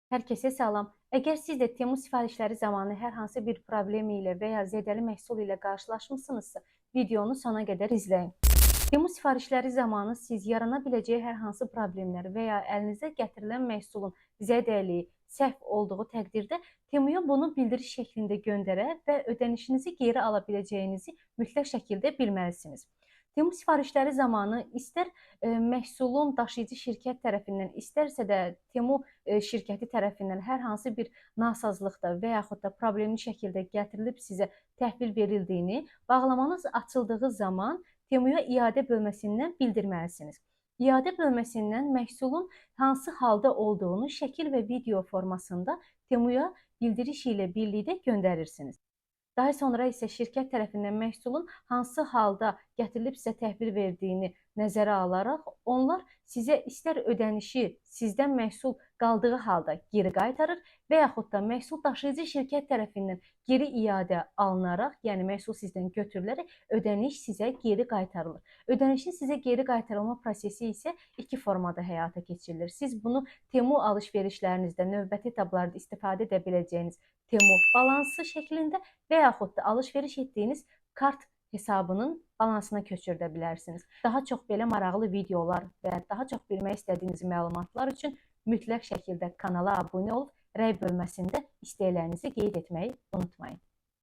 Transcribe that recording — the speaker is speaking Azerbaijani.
Hər kəsə salam. Əgər siz də Temu sifarişləri zamanı hər hansı bir problem ilə və ya zədəli məhsul ilə qarşılaşmısınızsa, videonu sona qədər izləyin. Temu sifarişləri zamanı siz yarana biləcəyi hər hansı problemlər və ya əlinizə gətirilən məhsulun zədəli, səhv olduğu təqdirdə Temuya bunu bildiriş şəklində göndərə və ödənişinizi geri ala biləcəyinizi mütləq şəkildə bilməlisiniz. Temu sifarişləri zamanı istər məhsulun daşıyıcı şirkət tərəfindən, istərsə də Temu şirkəti tərəfindən hər hansı bir nasazlıqda və yaxud da problemli şəkildə gətirilib sizə təhvil verildiyini bağlamanız açıldığı zaman Temuya iadə bölməsindən bildirməlisiniz. İadə bölməsindən məhsulun hansı halda olduğunu şəkil və video formasında Temuya bildiriş ilə birlikdə göndərirsiniz. Daha sonra isə şirkət tərəfindən məhsulun hansı halda gətirilib sizə təhvil verdiyini nəzərə alaraq, onlar sizə istər ödənişi sizdən məhsul qaldığı halda geri qaytarır və yaxud da məhsul daşıyıcı şirkət tərəfindən geri iadə alınaraq, yəni məhsul sizdən götürülərək ödəniş sizə geri qaytarılır. Ödənişin sizə geri qaytarılma prosesi isə iki formada həyata keçirilir. Siz bunu Temu alış-verişlərinizdə növbəti etaplarda istifadə edə biləcəyiniz Temu balansı şəklində və yaxud da alış-veriş etdiyiniz kart hesabının balansına köçürdə bilərsiniz. Daha çox belə maraqlı videolar və daha çox bilmək istədiyiniz məlumatlar üçün mütləq şəkildə kanala abunə olub rəy bölməsində istəklərinizi qeyd etməyi unutmayın.